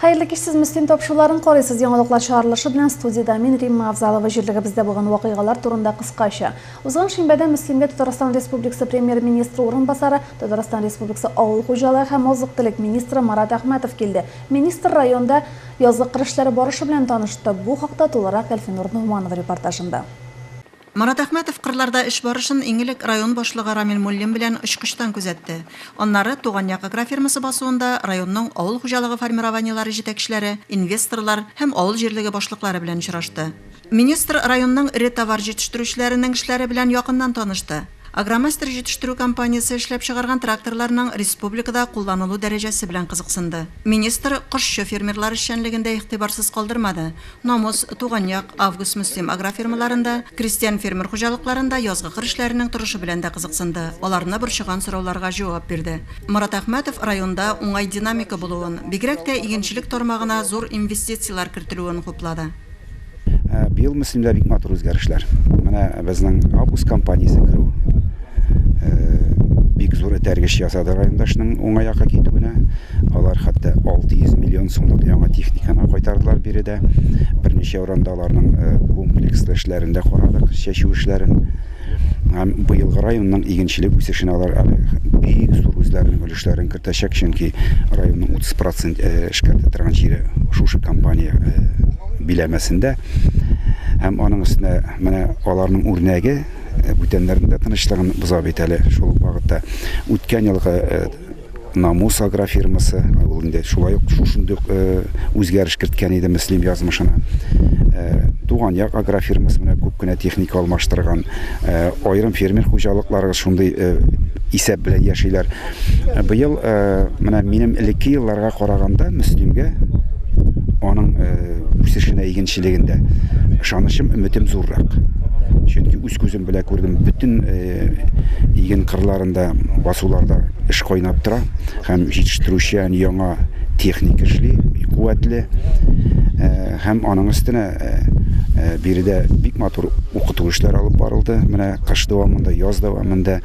Хәерле кич, сез Мөслим тапшыруларын карыйсыз. Яңалыклар чыгарылышы белән студиядә мин Римма Авзалова. Җирлегебездә булган вакыйгалар турында кыскача. Узган шимбәдә Мөслимгә Татарстан Республикасы Премьер-министры урынбасары, Татарстан Республикасы авыл хуҗалыгы һәм азык-төлек министры Марат Әхмәтов килде. Министр районда язгы кыр эшләре барышы белән танышты. Бу хакта тулырак Әлфинур Ногманова репортажында. Марат Әхмәтов кырларда эш барышын иң элек район башлыгы Рамил Муллин белән очкычтан күзәтте. Аннары Туган як агрофирмасы басуында районның авыл хуҗалыгы формированиеләре җитәкчеләре, инвесторлар һәм авыл җирлеге башлыклары белән очрашты. Министр районның эре товар җитештерүчеләренең эшләре белән якыннан танышты. Агромастер җитештерү компаниясе эшләп чыгарган тракторларның республикада кулланылу дәрәҗәсе белән кызыксынды. Министр кошчы фермерлар эшчәнлеген дә игътибарсыз калдырмады. Намус, Туган як, Август-Мөслим агрофирмаларында, крестьян-фермер хуҗалыкларында язгы кыр эшләренең торышы белән дә кызыксынды, аларны борчыган сорауларга җавап бирде. Марат Әхмәтов районда уңай динамика булуын, бигрәк тә игенчелек тармагына зур инвестицияләр кертелүен хуплады. Быел Мөслимдә бик матур үзгәрешләр. Менә безнең Август компаниясе керү бик зур этәргеч ясады райондашның уңай якка китүенә. Алар хәтта 600 миллион сумлык яңа техниканы кайтардылар биредә. Берничә урында аларның комплекслы эшләрен дә карадык, чәчү эшләрен. Һәм быелгы районның игенчелек үсешенә алар әле бик зур үзләренең өлешләрен кертәчәк, чөнки районның 30 процент эшкәртә торган җире шушы компания биләмәсендә. Һәм аның өстенә менә аларның үрнәге бүтәннәрнең дә тынычлыгын боза бит әле шул ук вакытта. Үткән елгы Намус агрофирмасы, ул инде шулай ук шушындый ук үзгәреш керткән иде Мөслим язмышына. Туган як агрофирмасы менә күп кенә техника алмаштырган. Аерым фермер хуҗалыклары шундый исәп белән яшиләр. Быел менә минем элекке елларга караганда Мөслимгә аның үсешенә игенчелегендә ышанычым, өметем зуррак. Чөнки үз күзем белән күрдем, бөтен иген кырларында, басуларда эш кайнап тора һәм җитештерүче яңа техника эшли, куәтле. Һәм аның өстенә биредә бик матур укыту эшләре алып барылды. Менә кыш дәвамында, яз дәвамында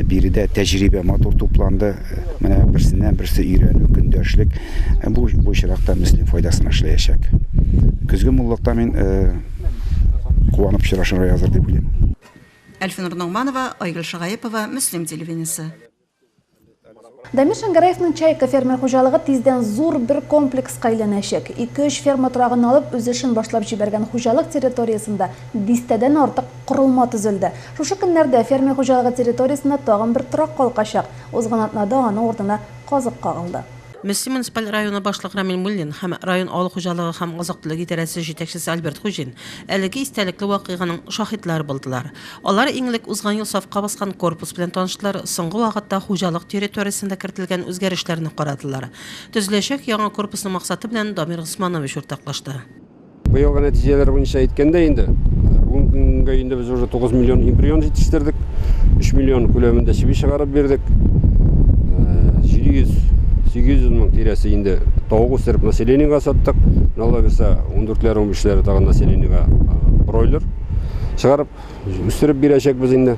биредә тәҗрибә матур тупланды. Менә берсеннән берсе өйрәнү, көндәшлек. Бу бу очракта Мөслим файдасына эшләячәк. Көзге муллыкта мин куанып очрашырга языр дип уйлыйм. Әлфинур Ногманова, Айгөл Шагаепова, Мөслим телевидениесе. Дамир Шәңгәрәевның Чайка фермер хуҗалыгы тиздән зур бер комплекска әйләнәчәк. Ике-өч ферма торагын алып, үз эшен башлап җибәргән хуҗалык территориясендә дистәдән артык корылма төзелде. Шушы көннәрдә фермер хуҗалыгы территориясендә тагын бер торак калкачак. Узган атнада аның урынына казык кагылды. Мөслим муниципаль районы башлыгы Рамил Муллин һәм район авыл хуҗалыгы һәм азык-төлек идарәсе җитәкчесе Альберт Хуҗин әлеге истәлекле вакыйганың шаһитлары булдылар. Алар иң элек узган ел сафка баскан корпус белән таныштылар, соңгы вакытта хуҗалык территориясендә кертелгән үзгәрешләрне карадылар. Төзеләчәк яңа корпусның максаты белән Дамир Госманович уртаклашты. Быелгы нәтиҗәләр буенча әйткәндә инде, бүгенге көнгә инде без уже 9 миллион эмбрион җитештердек, 3 миллион күләмендә чеби чыгарып бирдек. 700 800 мең тирәсе инде тавык үстереп населениегә саттык. Алла бирсә, 14-ләр, 15-ләре тагын населениегә бройлер чыгарып үстереп бирәчәкбез инде.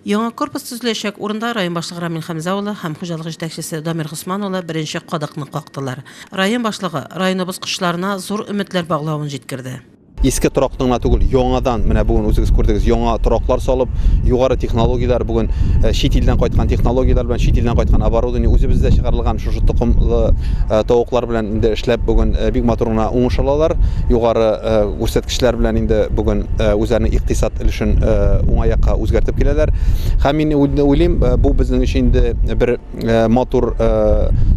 Яңа корпус төзеләчәк урында район башлыгы Рамил Хәмзә улы һәм хуҗалык җитәкчесе Дамир Госман улы беренче кадакны кактылар. Район башлыгы районыбыз кошларына зур өметләр баглавын җиткерде. Иске торакны гына түгел, яңадан, менә бүген үзегез күрдегез, яңа тораклар салып, югары технологияләр, бүген чит илдән кайткан технологияләр белән, чит илдән кайткан оборудование, үзебездә чыгарылган шушы токымлы тавыклар белән инде эшләп бүген бик матур гына уңыш алалар. Югары күрсәткечләр белән инде бүген үзләренең икътисад өлешен уңай якка үзгәртеп киләләр. Һәм мин уйлыйм, бу безнең өчен инде бер матур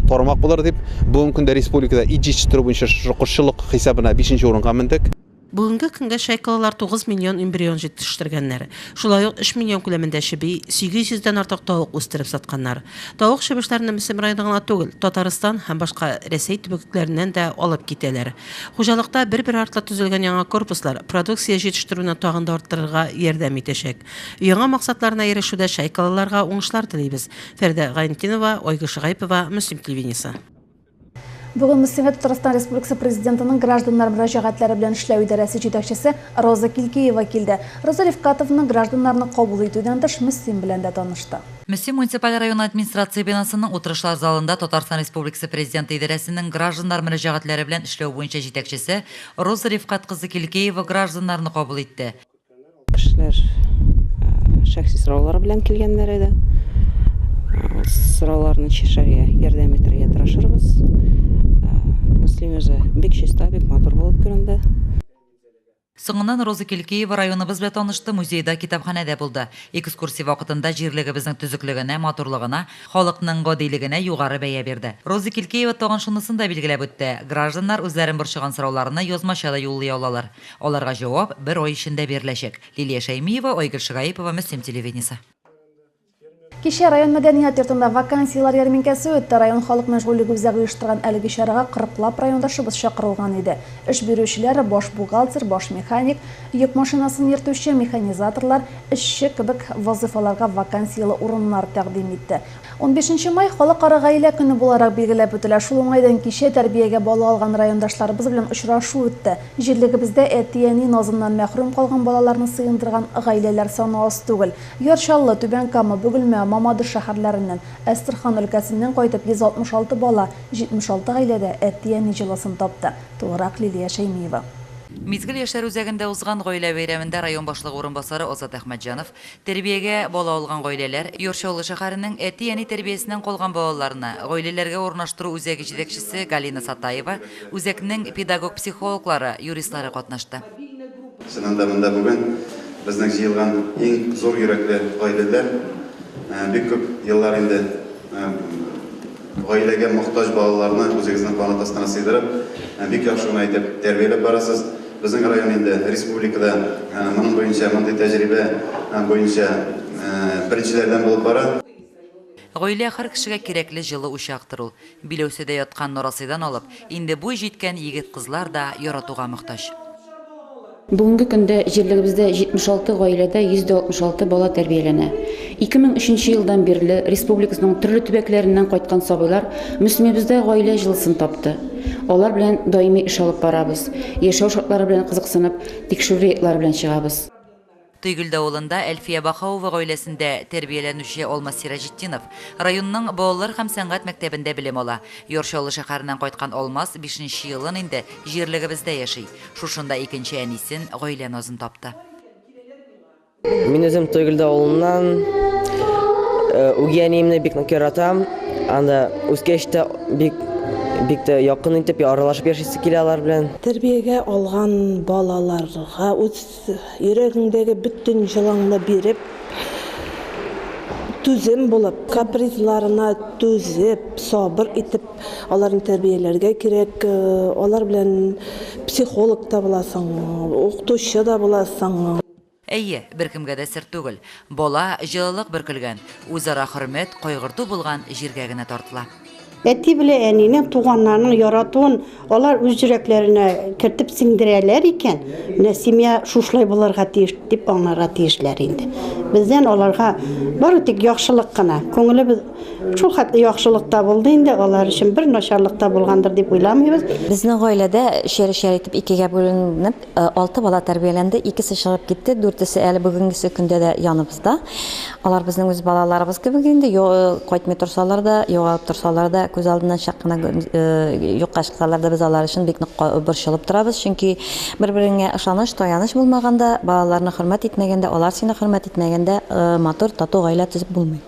тармак булыр дип. Бүгенге көндә республикада ит җитештерү буенча шушы кошчылык хисабына бишенче урынга мендек. Бүгенге көнгә чайкалылар 9 миллион эмбрион җитештергәннәр. Шулай ук 3 миллион күләмендә чеби, 800 дән артык тавык үстереп сатканнар. Тавык чебешләрне Мөслим районы гына түгел, Татарстан һәм башка Рәсәй төбәкләреннән дә алып китәләр. Хуҗалыкта бер-бер артлы төзелгән яңа корпуслар продукция җитештерүне тагын да арттырырга ярдәм итәчәк. Яңа максатларына ирешүдә чайкалыларга уңышлар телибез. Фәридә Гайнетдинова, Айгөл Шәгаипова, Мөслим телевидениесе. Бүген Мөслимгә Татарстан Республикасы Президентының гражданнар мөрәҗәгатьләре белән эшләү идарәсе җитәкчесе Роза Килкиева килде. Роза Рифкатовна гражданнарны кабул итүдән тыш Мөслим белән дә танышты. Мөслим муниципаль районы администрация бинасының утырышлар залында Татарстан Республикасы Президенты идарәсенең гражданнар мөрәҗәгатьләре белән эшләү буенча җитәкчесе Роза Рифкать кызы Килкиева гражданнарны кабул итте. Кешеләр шәхси сораулар белән килгәннәр иде. Сорауларны чишәргә, ярдәм итәргә тырышырбыз. Мөслим үзе бик чиста, бик матур булып күренде. Соңыннан Роза Килкиева районыбыз белән танышты, музейда, китапханәдә булды. Экскурсия вакытында җирлегебезнең төзеклегенә, матурлыгына, халыкның гадилегенә югары бәя бирде. Роза Килкиева тагын шунысын да билгеләп үтте, гражданнар үзләрен борчыган сорауларны язмача да юллый алалар. Аларга җавап бер ай эчендә биреләчәк. Лилия Шәймиева, Айгөл Шигаипова, Мөслим телевидениесе. Кичә район мәдәният йортында вакансияләр ярминкәсе үтте. Район халык мәшгульлеге үзәге оештырган әлеге чарага кырыклап райондашыбыз чакырылган иде. Эш бирүчеләр, баш бухгалтер, баш механик, йөк машинасын йөртүче, механизаторлар, эшче кебек вазыйфаларга вакансияле урыннар тәкъдим итте. Унбишенче май Халыкара гаилә көне буларак билгеләп үтелә. Шул уңайдан кичә тәрбиягә бала алган райондашларыбыз белән очрашу үтте. Җирлегебездә әти-әни назыннан мәхрүм калган балаларны сыендырган гаиләләр саны аз түгел. Яр Чаллы, Түбән Кама, Бөгелмә, Мамадыш шәһәрләреннән, Әстерхан өлкәсеннән кайтып 166 бала 76 гаиләдә әти-әни җылысын тапты. Тулырак Лилия Шәймиева. Мизгел яшьләр үзәгендә узган гаилә бәйрәмендә район башлыгы урынбасары Азат Әхмәтҗанов, Тәрбиягә бала алган гаиләләр, Яр Чаллы шәһәренең әти-әни тәрбиясеннән калган балаларны гаиләләргә урнаштыру үзәге җитәкчесе Галина Сатаева, үзәкнең педагог-психологлары, юристлары катнашты. Чыннан да монда бүген безнең җыелган иң зур йөрәкле гаиләләр, бик күп еллар инде Гаиләгә мохтаҗ балаларны үзегезнең канат астына сыйдырып, бик яхшы гына итеп тәрбияләп барасыз. Безнең район инде республикада моның буенча, мондый тәҗрибә буенча беренчеләрдән булып бара. Гаилә һәр кешегә кирәкле җылы учактыр ул. Биләүсәдә яткан нарасыйдан алып, инде буй җиткән егет-кызлар да яратуга мохтаҗ. Бүгенге көндә җирлегебездә 76 гаиләдә 166 бала тәрбияләнә. 2003 нче елдан бирле республикасының төрле төбәкләреннән кайткан сабыйлар Мөслимебездә гаилә җылысын тапты. Алар белән даими эш алып барабыз, яшәү шартлары белән кызыксынып, тикшерү рейдлары белән чыгабыз. Тойгелде авылында Әлфия Баһауова гаиләсендә тәрбияләнүче Алмаз Сираҗетдинов районның балалар һәм сәнгать мәктәбендә белем ала. Яр Чаллы шәһәреннән кайткан Алмаз бишенче елын инде җирлегебездә яши. Шушында икенче әнисен, гаилә назын тапты. Мин үзем Тойгелде авылыннан. Үги әниемне бик нык яратам. Анда үскәч тә бик бик тә якын итеп аралашып яшисе килә алар белән. Тәрбиягә алган балаларга үз Йөрәгеңдәге бөтен җылыңны биреп, түзем булып, капризларына түзеп, сабыр итеп аларны тәрбияләргә кирәк. Алар белән психолог та буласың, укытучы да буласың. Әйе, беркемгә дә сер түгел, бала җылылык бөркелгән, үзара хөрмәт, кайгырту булган җиргә генә тартыла. Әти белән әнинең, туганнарның яратуын алар үз йөрәкләренә кертеп сеңдерәләр икән, менә семья шушылай булырга тиеш дип аңларга тиешләр инде. Бездән аларга бары тик яхшылык кына. Күңелебез шул хәтле яхшылыкта булды инде, алар өчен бер начарлык та булгандыр дип уйламыйбыз. Безнең гаиләдә өчәр-өчәр итеп икегә бүленеп, Алты бала тәрбияләнде, икесе чыгып китте, дүртесе әле бүгенгесе көндә дә яныбызда. Алар безнең үз балаларыбыз кебек инде, кайтмый торсалар да, югалып торсалар да, күз алдыннан чак кына юкка чыксалар да, без алар өчен бик нык борчылып торабыз. Чөнки бер-береңә ышаныч, таяныч булмаганда, балаларны хөрмәт итмәгәндә, алар сине хөрмәт итмәгәндә, матур, тату гаилә төзеп булмый.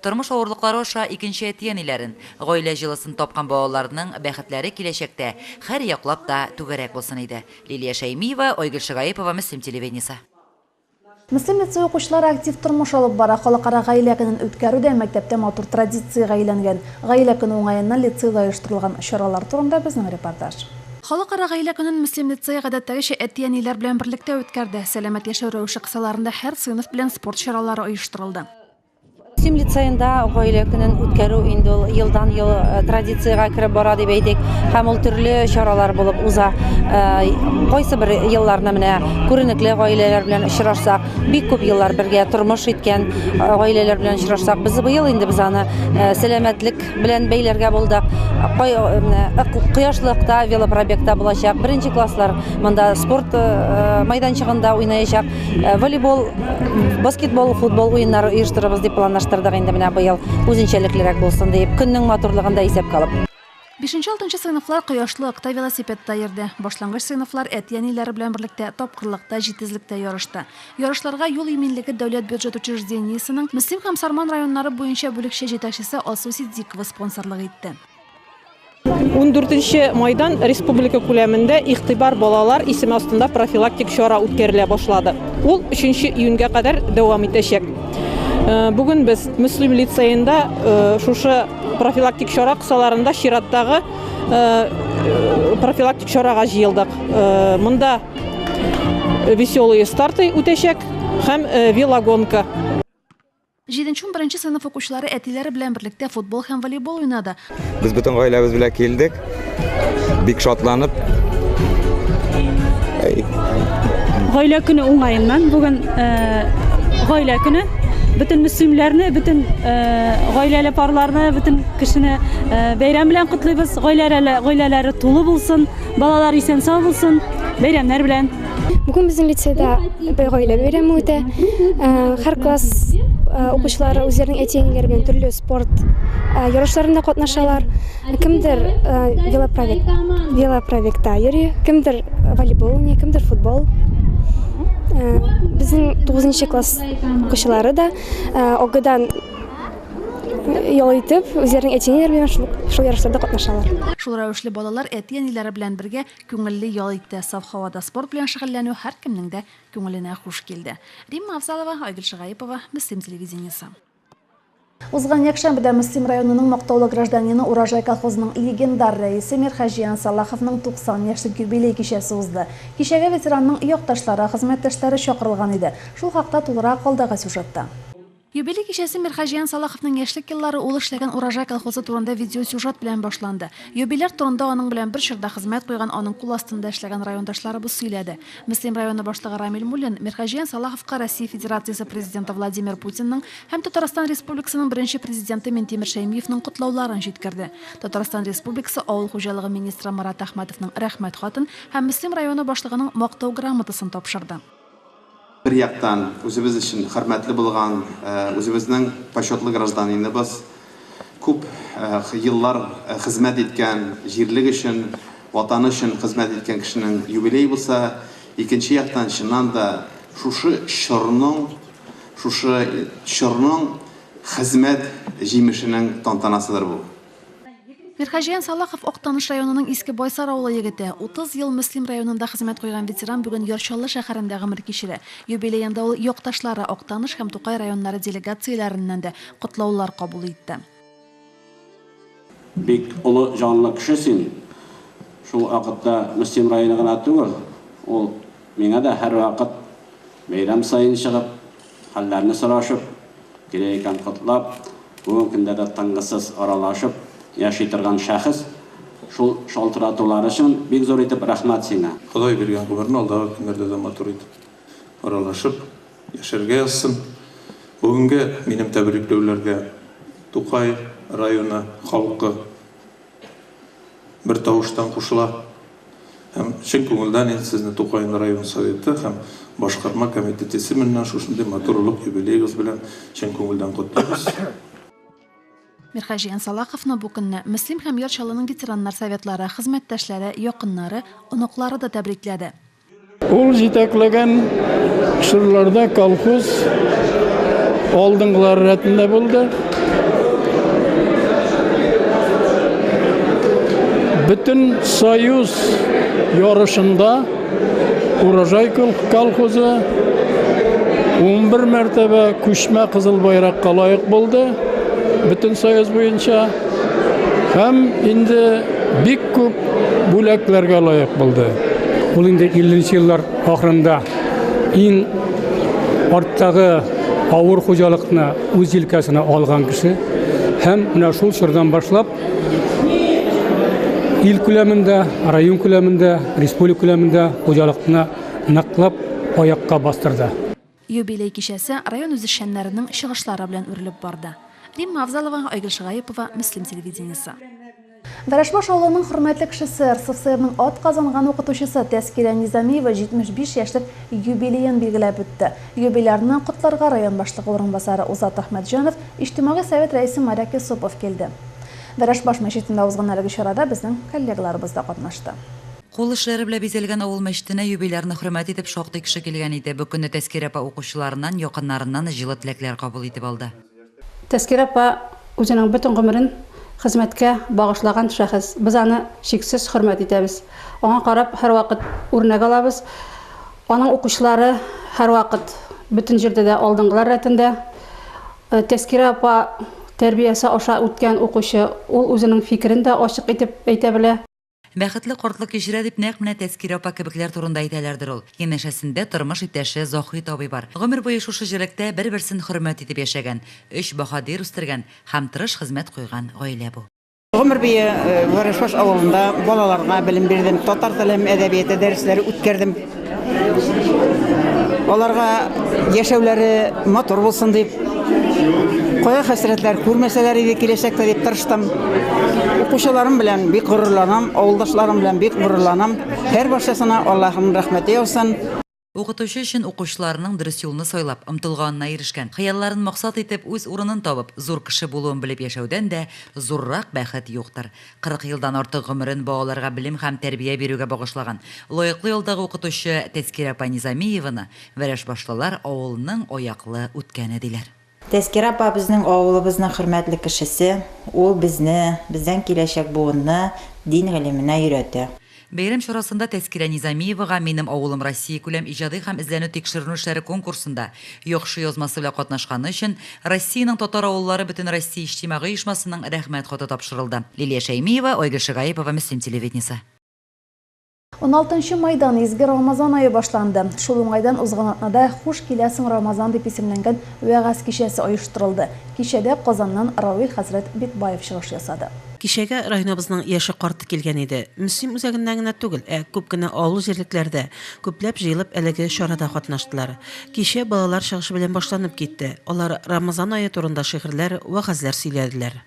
Тормыш авырлыклары аша икенче әти-әниләрен, гаилә җылысын тапкан балаларның бәхетләре киләчәктә һәр яклап та түгәрәк булсын иде. Лилия Шәймиева, Айгөл Шигаипова, Мөслим телевидениесе. Мөслим лицее укучылары актив тормыш алып бара. Халыкара гаилә көнен үткәрү дә мәктәптә матур традициягә әйләнгән. Гаилә көне уңаеннан лицейда оештырылган чаралар турында безнең репортаж. Халыкара гаилә көнен Мөслим лицее гадәттәгечә әти-әниләр белән берлектә үткәрде. Сәламәт яшәү рәвеше кысаларында һәр сыйныф белән спорт чаралары оештырылды. Мөслим лицеенда гаилә көнен үткәрү инде ул елдан-ел традициягә кереп бара дип әйтик, һәм ул төрле чаралар булып уза. Кайсы бер елларны менә күренекле гаиләләр белән очрашсак, бик күп еллар бергә тормыш иткән гаиләләр белән очрашсак, без быел инде без аны сәламәтлек белән бәйләргә булдык. Кояшлыкта велопробегта булачак. Беренче класслар монда спорт майданчыгында уйнаячак. Волейбол, баскетбол, футбол уеннары оештырырбыз дип планлаштырдык инде менә быел үзенчәлеклерәк булсын диеп, көннең матурлыгын да исәпкә алып. Бишенче-алтынчы сыйныфлар кояшлы ыкта велосипедта йөрде. Башлангыч сыйныфлар әти-әниләре белән берлектә тапкырлыкта, җитезлектә ярышты. Ярышларга юл иминлеге дәүләт бюджет учреждениесенең Мөслим һәм Сарман районнары буенча бүлекчә җитәкчесе Алсу Ситдикова спонсорлык итте. 14 майдан республика күләмендә Игътибар балалар исеме астында профилактик чара үткәрелә башлады. Ул 3 июньгә кадәр дәвам итәчәк. Э, бүген без Мөслим лицеенда э, шушы профилактик чара кысаларында чираттагы э, профилактик чарага җыелдык. Монда веселые старты үтәчәк һәм велогонка. Җиденче-унберенче сыйныф укучылары әтиләре белән берлектә футбол һәм волейбол уйнады. Без бөтен гаиләбез белән килдек. Бик шатланып. Гаилә көне уңаеннан бүген э, гаилә көне. Бөтен мөслимләрне, бөтен э, гаиләле парларны, бөтен кешене э, бәйрәм белән котлыйбыз. Гаиләләре, гаиләләре тулы булсын, балалар исән-сау булсын. Бәйрәмнәр белән. Бүген безнең лицейда бер гаилә бәйрәме үтә. Э, һәр класс э, укучылары үзләренең әти-әниләре белән төрле спорт э, ярышларында катнашалар. Кемдер велопробег, велопробегта йөри, кемдер волейбол уйный, кемдер футбол. Безнең 9 класс укучылары да ОГЭдан ял итеп, үзләренең әти-әниләре белән шул, шул ярышларда катнашалар. Шул рәвешле балалар әти-әниләре белән бергә Күңелле ял итте. Саф һавада спорт белән шөгыльләнү һәркемнең дә күңеленә хуш килде. Римма Афзалова, Айгөл Шагаипова, Мөслим телевидениесе. Узган якшәмбедә Мөслим районының мактаулы гражданины Урожай колхозының легендар рәисе Мирхаҗиян Салаховның 90 яшьлек юбилей кичәсе узды. Кичәгә ветеранның якташлары, хезмәттәшләре чакырылган иде. Шул хакта тулырак алдагы сюжетта. Юбилей кичәсе Мирхаҗиян Салаховның яшьлек еллары, ул эшләгән Урожай колхозы турында видеосюжет белән башланды. Юбиляр турында аның белән бер чорда хезмәт куйган, аның кул астында эшләгән райондашларыбыз сөйләде. Мөслим районы башлыгы Рамил Муллин Мирхаҗиян Салаховка Россия Федерациясе Президенты Владимир Путинның һәм Татарстан Республикасының беренче Президенты Минтимер Шәймиевның котлауларын җиткерде. Татарстан Республикасы Авыл хуҗалыгы министры Марат Әхмәтовның Рәхмәт хатын һәм Мөслим районы башлыгының Мактау грамотасын тапшырды. Бер яктан, үзебез өчен хөрмәтле булган, үзебезнең почетлы гражданиныбыз, күп еллар хезмәт иткән, җирлек өчен, Ватаны өчен хезмәт иткән кешенең юбилее булса, икенче яктан, чыннан да, шушы чорның, шушы чорның хезмәт җимешенең тантанасыдыр бу. Мирхаҗиян Салахов Актаныш районының Иске Байсар авылы егете. 30 ел Мөслим районында хезмәт куйган ветеран бүген Яр Чаллы шәһәрендә гомер кичерә. Юбилеенда ул якташлары, Актаныш һәм Тукай районнары делегацияләреннән дә котлаулар кабул итте. Бик олы җанлы кеше син. Шул вакытта Мөслим районы гына түгел, ул миңа да һәрвакыт бәйрәм саен чыгып, Хәлләрне сорашып, кирәк икән котлап, бүгенге көндә дә тынгысыз аралашып яши торган шәхес. Шул шалтыратулар өчен бик зур итеп рәхмәт сиңа. Ходай биргән гомерне алдагы көннәрдә дә матур итеп аралашып яшәргә язсын. Бүгенге минем тәбрикләүләргә Тукай районы халкы бер тавыштан кушыла. Һәм чын күңелдән инде сезне Тукай район Советы һәм Башкарма комитеты исеменнән шушындый матур олуг юбилеегыз белән чын күңелдән котлыйбыз. Мирхаҗиян Салаховны бу көнне Мөслим һәм Яр Чаллының ветераннар советлары, хезмәттәшләре, якыннары, оныклары да тәбрикләде. Ул җитәкләгән чорларда колхоз алдынгылар рәтендә булды. Бөтен союз ярышында Урожай колхозы 11 мәртәбә күчмә кызыл байракка лаек булды. Бөтен союз буенча. Һәм инде бик күп бүләкләргә лаек булды. Ул инде 50 нче еллар ахырында иң арттагы авыр хуҗалыкны үз җилкәсенә алган кеше һәм менә шул чордан башлап ил күләмендә, район күләмендә, республика күләмендә хуҗалыкны ныклап аякка бастырды. Юбилей кичәсе район үзешчәннәренең чыгышлары белән үрелеп барды. Римма Авзалова, Айгөл Шагаипова, Мөслим телевидениесе. Вәрәшбаш авылының хөрмәтле кешесе, РСФСРның атказанган укытучысы Тәскирә Низамиева 75 яшьлек юбилеен билгеләп үтте. Юбилярны котларга район башлыгы урынбасары Узат Әхмәтҗанов, Иҗтимагый совет рәисе Моряк Юсупов килде. Вәрәшбаш мәчетендә узган әлеге чарада безнең коллегаларыбыз да катнашты. Кул эшләре белән бизәлгән авыл мәчетенә юбилярны хөрмәт итеп шактый кеше килгән иде. Бу көнне Тәскирә апа укучыларыннан, якыннарыннан җылы теләкләр кабул итеп алды. Тәскирә апа үзенең бөтен гомерен хезмәткә багышлаган шәхес. Без аны чиксез хөрмәт итәбез. Аңа карап һәрвакыт үрнәк алабыз. Аның укучылары һәрвакыт бөтен җирдә дә алдынгылар рәтендә. Тәскирә апа тәрбиясе аша үткән укучы, ул үзенең фикерен дә ачык итеп әйтә белә. Бәхетле картлык кичерә дип нәкъ менә Тәскирә апа кебекләр турында әйтәләрдер ул. Янәшәсендә тормыш иптәше Заһит абый бар. Гомер буе шушы җирлектә бер-берсен хөрмәт итеп яшәгән, өч баһадир үстергән һәм тырыш хезмәт куйган гаилә бу. Гомер буе Вәрәшбаш авылында балаларга белем бирдем, татар теле һәм әдәбияты дәресләре үткәрдем. Аларга яшәүләре матур булсын дип, кайгы-хәсрәтләр күрмәсәләр иде киләчәктә дип тырыштым. Укучыларым белән бик горурланам, авылдашларым белән бик горурланам. Һәр барчасына Аллаһының рәхмәте яусын. Укытучы өчен укучыларының дөрес юлны сайлап, омтылганына ирешкән, хыялларын максат итеп, үз урынын табып, зур кеше булуын белеп яшәүдән дә зуррак бәхет юктыр. 40 елдан артык гомерен балаларга белем һәм тәрбия бирүгә багышлаган лаеклы ялдагы укытучы Тәзкирә апа Низамиеваны вәрәшбашлылар авылның аяклы үткәне диләр. Тәзкирә апа безнең авылыбызның хөрмәтле кешесе, ул безне, бездән киләчәк буынны дин гыйлеменә өйрәтә. Бәйрәм чарасында Тәзкирә Низамиевага Минем авылым Россиякүләм иҗади һәм эзләнү-тикшеренү эшләре конкурсында яхшы язмасы белән катнашканы өчен Россиянең татар авыллары Бөтенроссия иҗтимагый оешмасының Рәхмәт хаты тапшырылды. Лилия Шәймиева, Айгөл Шигаепова, Мөслим телевидениесе. Уналтынчы майдан изге Рамазан ае башланды. Шул уңайдан узган атнада Хуш киләсең, Рамазан дип исемләнгән вәгазь кичәсе оештырылды. Кичәдә Казаннан Равил хәзрәт Бикбаев чыгыш ясады. Кичәгә районыбызның яше-карты килгән иде. Мөслим үзәгеннән генә түгел, ә күп кенә авыл җирлекләрдә күпләп җыелып әлеге чарада катнаштылар. Кичә балалар чыгышы белән башланып китте. Алар Рамазан ае турында шигырьләр, вәгазьләр сөйләделәр.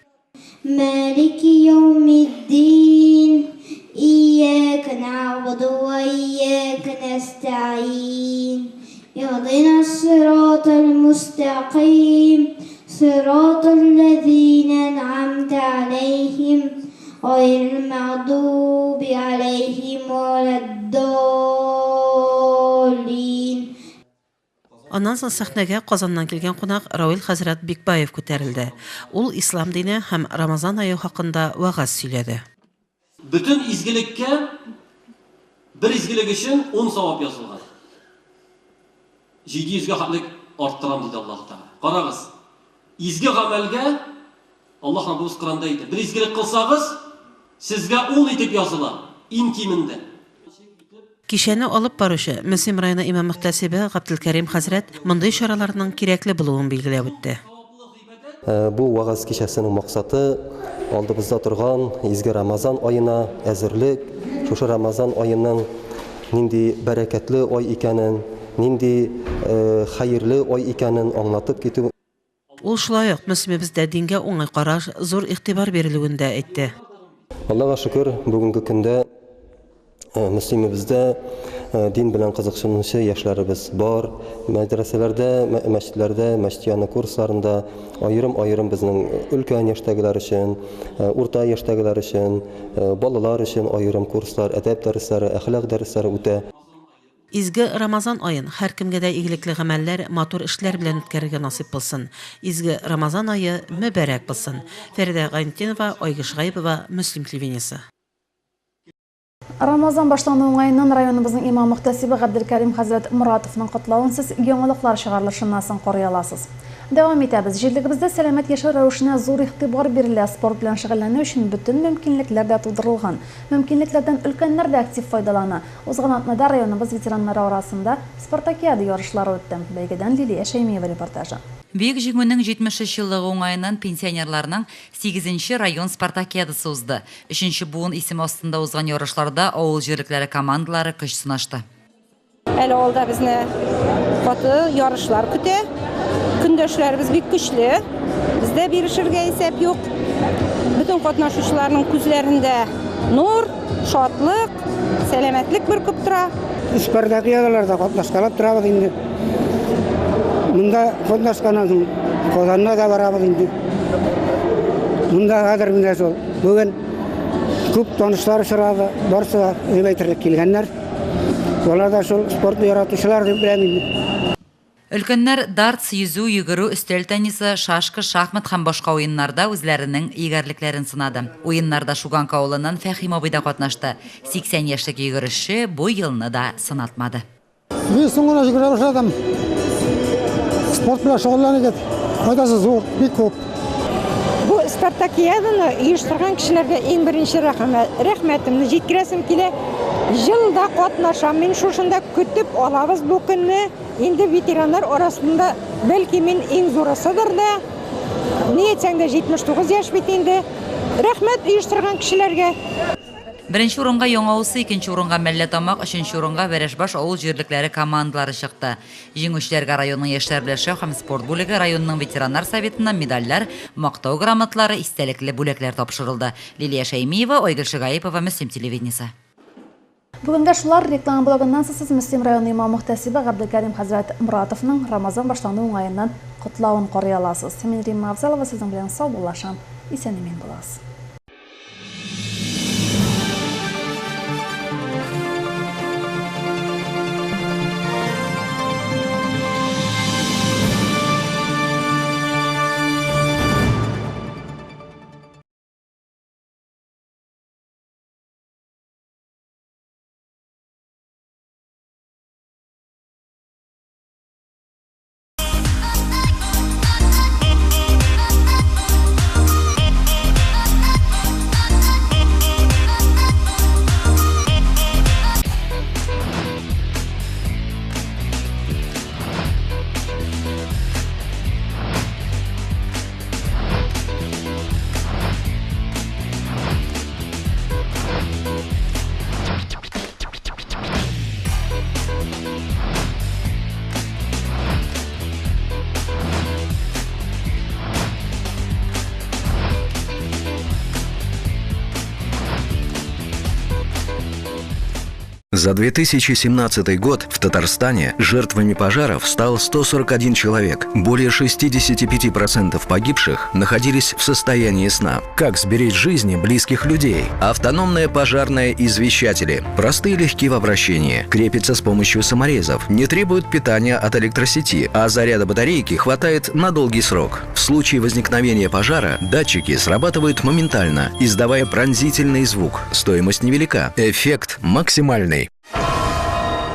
Малики яумиддин, Ияка нәгъбуду ва ияка нәстәгыйн, Иһдинас сиратал мустәкыйм, Сиратал ләзинә ән'амтә аләйһим, Гайрил мәгъдуби аләйһим вәләд-даллин. Аннан соң сәхнәгә Казаннан килгән кунак Равил хәзрәт Бикбаев күтәрелде. Ул ислам дине һәм Рамазан ае хакында вәгазь сөйләде. Бөтен изгелеккә бер изгелек өчен ун савап язылган. Җиде йөзгә хәтлек арттырам, диде Аллаһы Тәгалә. Карагыз, изге гамәлгә Аллаһ Раббыбыз Коръәндә әйтә, бер изгелек кылсагыз, сезгә ун итеп языла, иң кимендә. Кичәне алып баручы, Мөслим районы имам-мөхтәсибе Габделкәрим хәзрәт мондый чараларның кирәкле булуын билгеләп үтте. Бу вәгазь кичәсенең максаты, алдыбызда торган изге Рамазан аена әзерлек, шушы Рамазан аеның нинди бәрәкәтле ай икәнен, нинди хәерле ай икәнен аңлатып китү. Ул шулай ук Мөслимебездә дингә уңай караш, зур игътибар бирелүен дә әйтте. Аллага шөкер, бүгенге көндә Мөслимебездә дин белән кызыксынучы яшьләребез бар. Мәдрәсәләрдә, мәчетләрдә, мәчет яны курсларында аерым-аерым безнең өлкән яшьтәгеләр өчен, урта яшьтәгеләр өчен, балалар өчен аерым курслар, әдәп дәресләре, әхлак дәресләре үтә. Изге Рамазан аен һәркемгә дә игелекле гамәлләр, матур эшләр белән үткәрергә насыйп булсын. Изге Рамазан ае мөбарәк булсын! Фәридә Гайнетдинова, Айгөл Шөгаепова, Мөслим телевидениесе. Рамазан башлану уңаеннан районыбызның имам-мөхтәсибе Габделкәрим хәзрәт Моратовның котлавын сез яңалыклар чыгарылышыннан соң карый аласыз. Дәвам итәбез. Җирлегебездә сәламәт яшәү рәвешенә зур игътибар бирелә. Спорт белән шөгыльләнү өчен бөтен мөмкинлекләр дә тудырылган. Мөмкинлекләрдән өлкәннәр дә актив файдалана. Узган атнада районыбыз ветераннары арасында спартакиада ярышлары үтте. Бәйгедән Лилия Шәймиева репортажы. Бөек Җиңүнең 73 еллыгы уңаеннан пенсионерларның сигезенче район спартакиадасы узды. Өченче буын исеме астында узган ярышларда авыл җирлекләре командалары көч сынашты. Әле алда безне каты ярышлар көтә. Көндәшләребез бик көчле. Бездә бирешергә исәп юк. Бөтен катнашучыларның күзләрендә нур, шатлык, сәламәтлек бөркеп тора. Спартакиадаларда катнашкалап торабыз инде. Монда катнашканнан соң Казанга да барабыз инде. Монда хәзер менә шул. Бүген күп танышлар очрады, барысы да дип әйтерлек килгәннәр. Алар да шул спортны яратучылар дип беләм инде. Өлкәннәр дартс, йөзү, йөгерү, өстәл теннисы, шашка, шахмат һәм башка уеннарда үзләренең егәрлекләрен сынады. Уеннарда Шуганка авылыннан Фәһим абый да катнашты. 80 яшьлек йөгерешче бу елны да сынатмады. Мин соң гына йөгерә башладым. Спорт белән шөгыльләнегез. Файдасы зур, бик күп. Бу спартакиаданы оештырган кешеләргә иң беренче рәхмәтемне җиткерәсем килә. Ел да катнашам мин шушында, көтеп алабыз бу көнне. Инде ветераннар арасында бәлки мин иң зурысыдыр да. Ни әйтсәң дә 79 яшь бит инде. Рәхмәт оештырган кешеләргә. Беренче урынга Яңа Усы, икенче урынга Мәлләтамак, өченче урынга Вәрәшбаш авыл җирлекләре командалары чыкты. Җиңүчеләргә районның яшьләр белән эшләү һәм спорт бүлеге, районның ветераннар советыннан медальләр, мактау грамоталары, истәлекле бүләкләр тапшырылды. Лилия Шәймиева, Айгөл Шигаипова, Мөслим телевидениесе. Бүгенгә шулар. Реклама блогыннан соң сез Мөслим районы имам-мөхтәсибе Габделкәрим хәзрәт Моратовның Рамазан башлану уңаеннан котлавын карый аласыз. Мин Римма Афзалова сезнең белән саубуллашам. Исән-имин булыгыз. За 2017 год в Татарстане жертвами пожаров стал 141 человек. Более 65% погибших находились в состоянии сна. Как сберечь жизни близких людей? Автономные пожарные извещатели. Простые и легки в обращении. Крепятся с помощью саморезов. Не требуют питания от электросети, а заряда батарейки хватает на долгий срок. В случае возникновения пожара датчики срабатывают моментально, издавая пронзительный звук. Стоимость невелика. Эффект максимальный.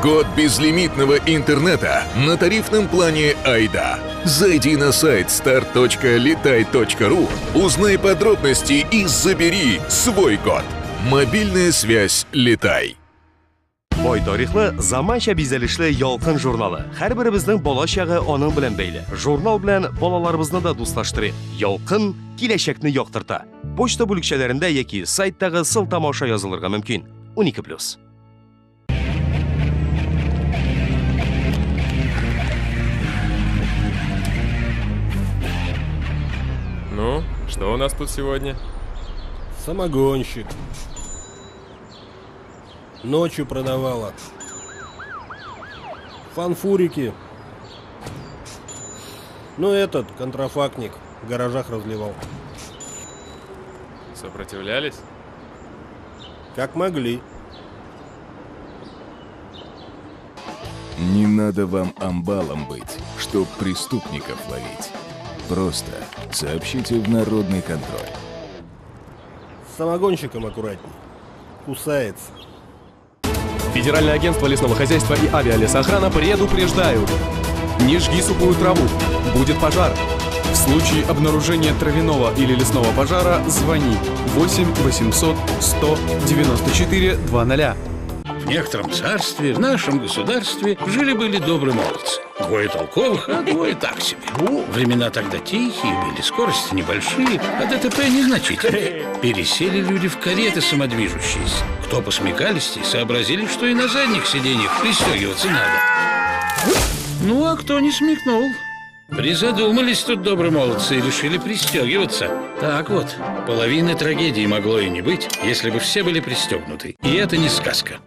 Год безлимитного интернета на тарифном плане «Айда». Зайди на сайт start.litai.ru, узнай подробности и забери свой код. Мобильная связь «Летай». Бай тарихлы, заманча бизәлешле Ялкын журналы. Һәрберебезнең бала чагы аның белән бәйле. Журнал белән балаларыбызны да дуслаштырыйк. Ялкын киләчәкне яктырта. Почта бүлекчәләрендә яки сайттагы сылтама аша язылырга мөмкин. 12+. Ну, что у нас тут сегодня? Самогонщик. Ночью продавала. Фанфурики. Ну, этот контрафактник в гаражах разливал. Сопротивлялись? Как могли. Не надо вам амбалом быть, чтоб преступников ловить. Просто сообщите в народный контроль. С самогонщиком аккуратней. Кусается. Федеральное агентство лесного хозяйства и авиалесоохрана предупреждают. Не жги сухую траву, будет пожар. В случае обнаружения травяного или лесного пожара звони 8 800 194 00. В некотором царстве, в нашем государстве, жили-были добрые молодцы. Двое толковых, а двое так себе. Времена тогда тихие были, скорости небольшие, а ДТП незначительные. Пересели люди в кареты самодвижущиеся. Кто посмекалистей, сообразили, что и на задних сиденьях пристегиваться надо. Ну, а кто не смекнул? Призадумались тут добрые молодцы и решили пристегиваться. Так вот, половины трагедии могло и не быть, если бы все были пристегнуты. И это не сказка.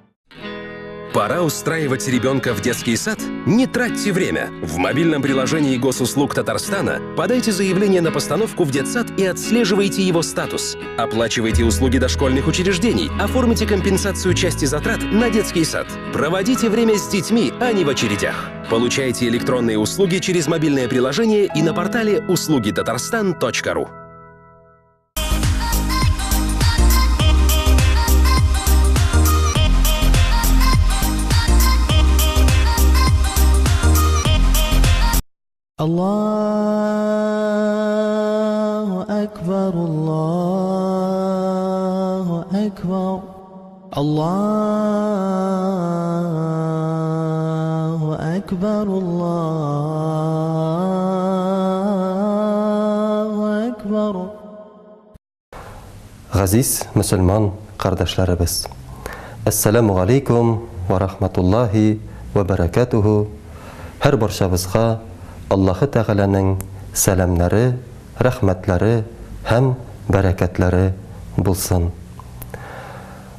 Пора устраивать ребенка в детский сад? Не тратьте время. В мобильном приложении Госуслуг Татарстана подайте заявление на постановку в детсад и отслеживайте его статус. Оплачивайте услуги дошкольных учреждений, оформите компенсацию части затрат на детский сад. Проводите время с детьми, а не в очередях. Получайте электронные услуги через мобильное приложение и на портале услугитатарстан.ру. Аллаху Акбар, Аллаху Акбар, Аллаху Акбар, Аллаху Акбар. Газиз мөселман кардәшләребез! Әссәламү галәйкүм вә рахматуллаһи вә бәрәкәтүһү! Һәр барчабызга Аллаһы Тәгаләнең сәламнәре, рәхмәтләре һәм бәрәкәтләре булсын.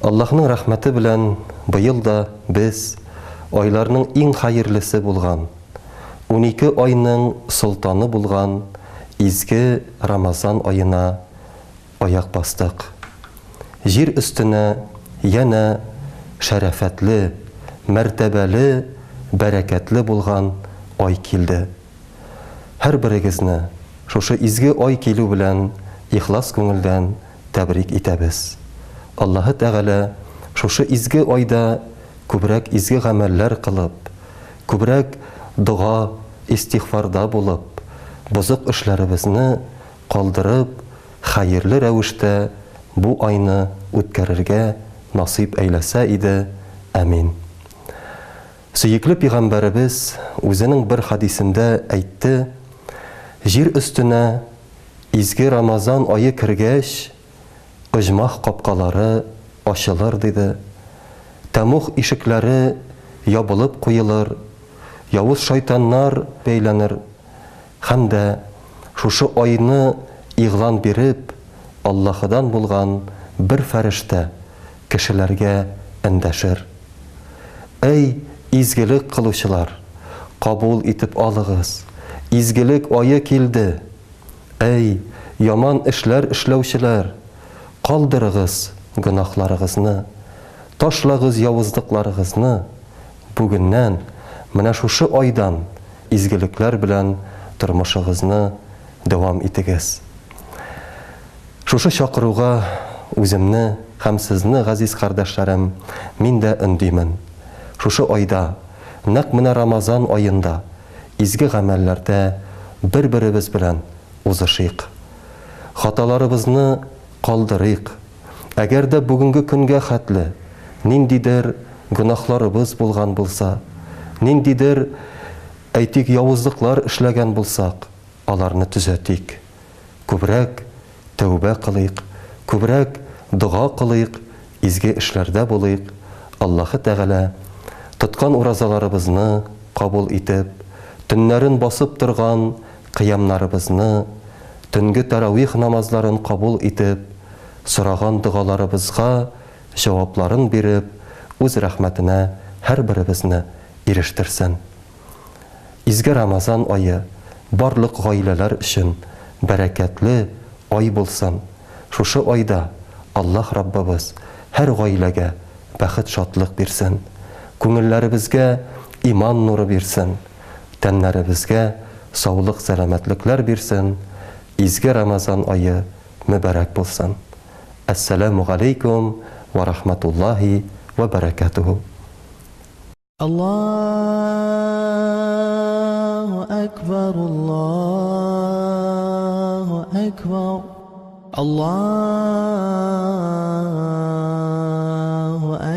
Аллаһның рәхмәте белән быел да без айларның иң хәерлесе булган, 12 айның солтаны булган изге Рамазан аена аяк бастык. Җир өстенә янә шәрәфәтле, мәртәбәле, бәрәкәтле булган ай килде. Һәрберегезне шушы изге ай килү белән ихлас күңелдән тәбрик итәбез. Аллаһы Тәгалә шушы изге айда күбрәк изге гамәлләр кылып, күбрәк дога, истигъфарда булып, бозык эшләребезне калдырып, хәерле рәвештә бу айны үткәрергә насыйп әйләсә иде. Әмин. Сөекле пигамбәребез үзенең бер хәдисендә әйтте, Җир өстенә изге Рамазан ае кергәч, оҗмах капкалары ачылыр, диде. Тәмуг ишекләре ябылып куелыр, явыз шайтаннар бәйләнер һәм дә шушы айны игълан биреп, Аллаһыдан булган бер фәрештә кешеләргә эндәшер. Әй, изгелек кылучылар, кабул итеп алыгыз, изгелек ае килде! Әй, яман эшләр эшләүчеләр, калдырыгыз гөнаһларыгызны, ташлагыз явызлыкларыгызны, бүгеннән, менә шушы айдан изгелекләр белән тормышыгызны дәвам итегез. Шушы чакыруга үземне һәм сезне, газиз кардәшләрем, мин дә өндимен. Шушы айда, нәкъ менә Рамазан аенда, изге гамәлләрдә бер-беребез белән узышыйк. Хаталарыбызны калдырыйк. Әгәр дә бүгенге көнгә хәтле ниндидер гөнаһларыбыз булган булса, ниндидер, әйтик, явызлыклар эшләгән булсак, аларны төзәтик. Күбрәк тәүбә кылыйк, күбрәк дога кылыйк, изге эшләрдә булыйк, Аллаһы Тәгалә тоткан уразаларыбызны кабул итеп, төннәрен басып торган кыямнарыбызны, төнге тәравих намазларын кабул итеп, сораган догаларыбызга җавапларын биреп, үз рәхмәтенә һәрберебезне ирештерсен. Изге Рамазан ае барлык гаиләләр өчен бәрәкәтле ай булсын. Шушы айда Аллаһ Раббыбыз һәр гаиләгә бәхет-шатлык бирсен. Күңелләребезгә иман нуры бирсен. Тәннәребезгә саулык-сәламәтлекләр бирсен. Изге Рамазан ае мөбарәк булсын. Әссәләмү галәйкүм вә рахматуллаһи вә бәрәкәтүһү. Аллаһу أكبر الله أكبر الله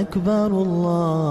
أكبر الله